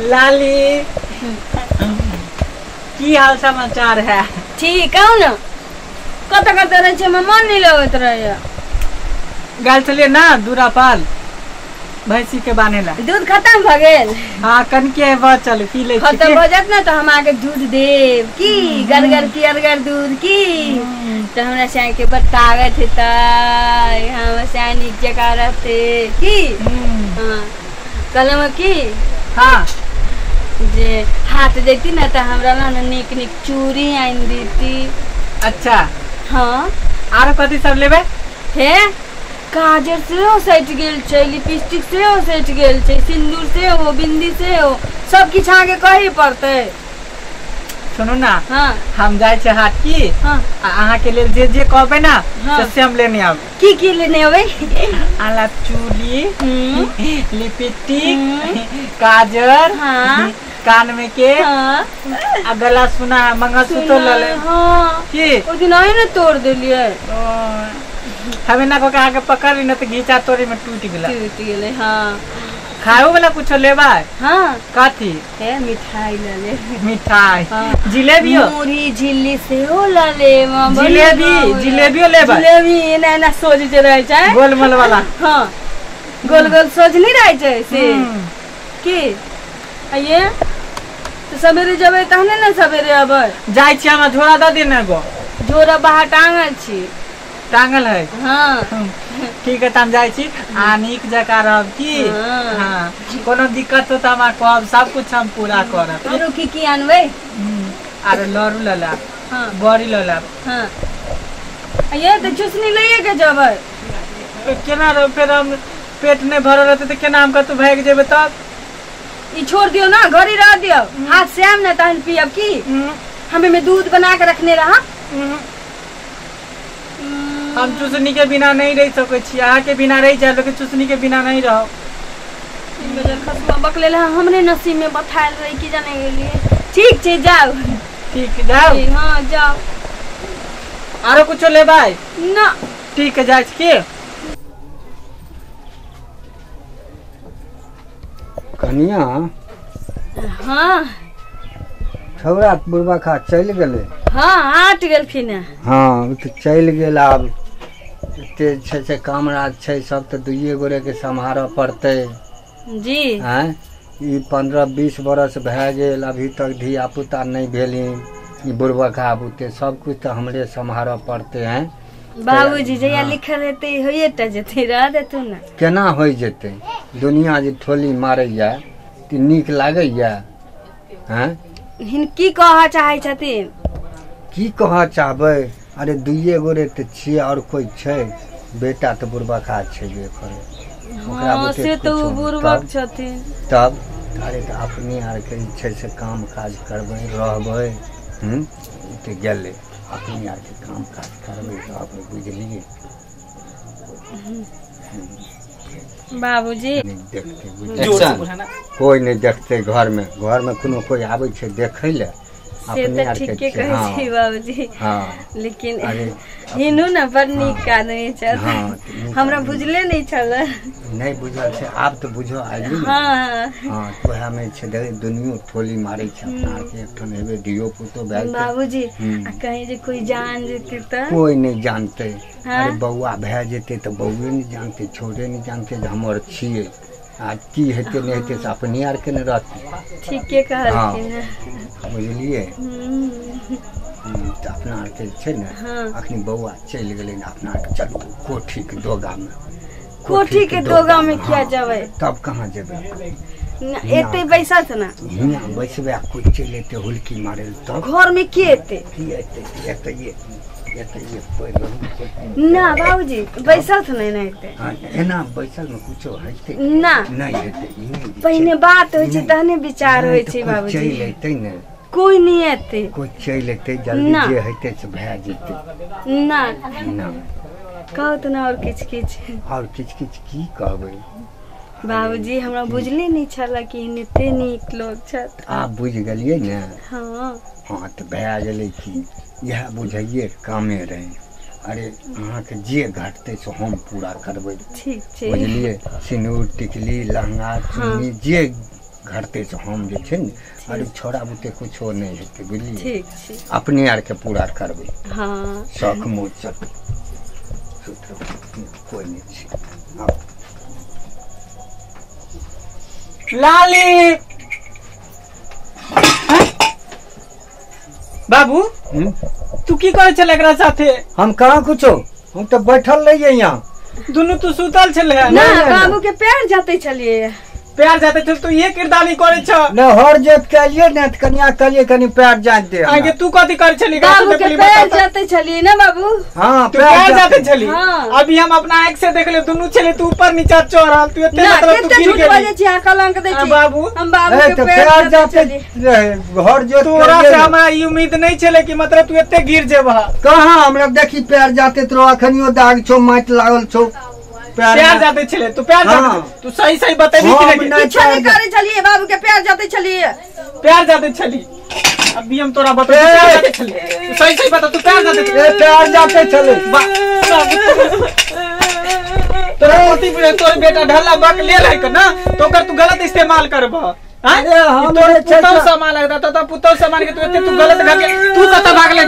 लाली की हाल समाचार है? ठीक कहू ने, कतऽ कतऽ रहै छै, हमरा मन नहि लगैत रहैया। गेल छलियै ना दूरा पर भैंसी के बान्हे ला। दूध खत्म भऽ गेल? हाँ कनिके बचल, पी लै छी। खत्म भऽ जायत ने तऽ हम अहाँके दूध देब की, गरगर पियरगर दूध की। तऽ हमरा साँइ के बड़ ताकत हेतै, हमर साँइ नीक जकाँ रहतै की। हाँ कहलहुँ की, हाँ जे हाट जैती ने तऽ हमरा ला ने नीक नीक चूड़ी आनि देती। अच्छा। हाँ। आरो कथी सब लेबै? हे काजर सेहो सटि गेल छै, लिपस्टिक सेहो सटि गेल छै, सिन्दूर सेहो, बिन्दी सेहो, सब किछु अहाँके कहै पड़तै। सुनू ना, हाँ हम जाइ छै हाट की, हाँ आ अहाँके लेल जे जे कहबै ना हाँ। से हम लेने आब। की की लेने अबै? आला चूड़ी, लिपस्टिक, काजर, हाँ। कान में के, हाँ आ गला सुना मंगलसूत्र लऽ लेब। हाँ की ओहि दिन अहीं ने तोड़ देलियै। ओ, हम एना कऽ के अहाँके पकड़ ली ने तऽ घीचा तोड़ी में टूटि गेलै। टूटि गेलै। हाँ। खायो वाला कुछो लेबै? हाँ। कथी? हे मिठाई लऽ लेब। मिठाई? हाँ। जिलेबियो? मुरही झिल्ली सेहो लऽ लेब। हाँ, बड़ नीक जिलेबी? लागैए। जिलेबियो लेबै? जिलेबी एना एना सोझ जे रहै छै, गोलमोल वाला। हाँ गोल गोल सोझ नहि रहै छै से। की आइये तऽ सवेरे जेबै तहने ने सवेरे अबै। जाइ छी, हमरा झोरा दऽ दिअ ने एगो। झोरा बाहर टांगल छी। टांगल है? हाँ। ठीक है, तऽ हम जाइ छी आ नीक जकाँ रहब की। हाँ। हाँ, कोनो दिक्कत हो तऽ हमरा कहब, सब कुछ हम पूरा करब। आरो की की आनबै? आरो लड़ू लऽ लाब। हाँ। बड़ी लऽ लाब। हाँ ये तऽ चुसनी लैए के जेबै। केना रहब फेर, हम पेट नहि भरल रहतै तऽ केना हम कतहु भागि जेबै तब? ई छोड़ दियौ ना, घड़ी रह दियौ, हाथ से आयब ने तहन पियब की। हम एहिमे दूध बना के रखने रहा। हम चुसनी के बिना नहीं रह सकै छी, अहाँ के बिना रह जाए लेकिन चुसनी के बिना नहीं रहब। खसुआ बकलेल है, हमरे नसीब में बथायल रही की जाने गेलिए। ठीक छै जाउ। ठीक जाउ। हाँ जाउ। आरो कुछो लेबै? ना। ठीक है, जाइ छी की। कनिया। हाँ। छौड़ा बुढ़बा खा चलि गेलै। हाँ हाट गेलखिन हेँ। हाँ ओ तऽ चलि गेल। आब एते छै से काम राज छै, सब तऽ दुइए गोरेके सम्हारऽ पड़तै। जी। आँय ई 15-20 बरस भए गेल, अभी तक धिया पुता नहि भेलिन। ई बुढ़बका बुते सब कुछ तऽ हमरे सम्हारऽ पड़तै। हैं बाबूजी जहिया हाँ। लिखल हेतै होइए टा जेतै, रह देतू ने। केना होइ जेतै? दुनिया जे ठोली मारैया तऽ नीक लागैया? हैं हिन की कहऽ चाहै छथिन? की कहऽ चाहबै? अरे दुइए गोरे तऽ छियै, आओर कोइ छै? बेटा तऽ बुढ़बका छेबे करै। ओकरा हाँ बुते से तऽ ओ कुछो नहि। बुड़बक तब छथिन। तब अरे तऽ अपने आरके जे छै से काम काज करबै रहबै। ई तऽ गेलै, अपने आरके काम काज करबै रहबै, बुझलियै? बाबूजी नहि देखतै, बुझलियै? कोइ नहि देखतै घरमे, घरमे कोनो कोइ आबै छै देखै लए? से अपने तऽ आरके ठीके छै। कहै हाँ छी बाबूजी, हाँ लेकिन अरे हिनू ने बड़ नीक हाँ आदमी छथि। हाँ तऽ नीक हमरा आदमी। बुझले नहि छल। नहि बुझल छै, आब तऽ बुझऽ आइली ने। हाँ हाँ तऽ उएहमे छै, देखै दुनियो ठोली मारै छै। अपना आरके एकठाम हेबै, धियो पुतो भए जेतै। बाबूजी आ कहीं जे कोई जान जेतै तऽ? कोइ नहि जानतै। हाँ? अरे बौआ भए जेतै तऽ बौए नहि जानतै, छोड़े नहि जानतै जे हमर छियै। आ की हेतै नहि हेतै से अपने आरके ने रहतै। ठीके कहलखिन हाँ। हेँ। बुझलियै? तऽ अपना आरके जे छै ने। हाँ। अखनी बौआ चलि गेलै ने, अपना आरके चलू कोठीके दोगामे। कोठी के दोगा में किया जेबै? तब कहाँ जेबै? एते बैसत ने। हियाँ बैसबै आ कोइ चलि एतै हुलकी मारै लए तब? घर में के एते? की एतै? एतै एतै कोइ रहू। ना बाबूजी बैसत नहि ने एते। हाँ, एना बैसल मे कुछो हेतै? ना। नहि हेतै। ई नहि जे पहिने छै। बात होइ छै नहि। तहने विचार नहि होइ तऽ छै कोइ बाबूजी। चलि एतै ने। कोई नहीं एते। कोइ चलि एतै जल्दी। ना। जे हेतै से भए जेतै। ना। ना। कहू तऽ ने आओर किछु किछु। आओर किछु किछु की कहबै? बाबूजी हमरा बुझले नहि छल कि एहन एते नीक लोक छथि। आब बुझि गेलियै ने? हाँ। हाँ तऽ भए गेलै की, इएह बुझैये कामे रहै। अरे अहाँके जे घटतै से हम पूरा करबै। ठीक छै। बुझलियै? सिन्दूर टिकली लहंगा चुन्नी जे घटते से हम जे छै ने अरे छोड़ा बुते कुछो नहि हेतै बुझलियै। ठीक छै अपने आरके पूरा करबै। हाँ शौक मोज सब कोई नहीं छै। लाली बाबू तू की करे छले एकरा साथे? हम कहाँ कुछो, हम तो बैठल रहिए यहाँ। दुनू तू सुतल छले ना? बाबू के पैर जाते छलिए। पैर जाते छल तू ये किरदानी करे छ? न हर जोत के लिए न त कनिया कहलिए कनी पैर जात दे। आगे तू कथि करे छली? बाबू के पैर जाते छलिए ना बाबू। हां पैर जाते छली। अभी हम अपना आंख से देख ले दुनू छले तू ऊपर नीचा चढ़ल तू एते मतलब तू गिर गेल। झूठ बाजे छी, कलंक दे छी बाबू। हम बाबू के पैर जाते हर जोत तोरा से हमरा ई उम्मीद नहीं छले कि मतलब तू एते गिर जेबा। कहां हमरा देखी पैर जाते तो अखनियो दाग छौ माटि लागल छौ। पैर जाते छले तू पैर जाते तू सही सही बतेबी कि नहीं? किछो नहीं करे छलिए बाबू के पैर जाते छलिए। पैर जाते छली अभी हम तोरा बता जाते छली तू सही सही बता तू पैर जाते। ए पैर जाते छले तोरा पति तोर बेटा ढल्ला बक लेल है ना तो ओकर तू गलत इस्तेमाल करबह। अरे हम तोर पुतौ सामान लगता तो पुतौ सामान के तू एते तू गलत घाके तू कत भागले?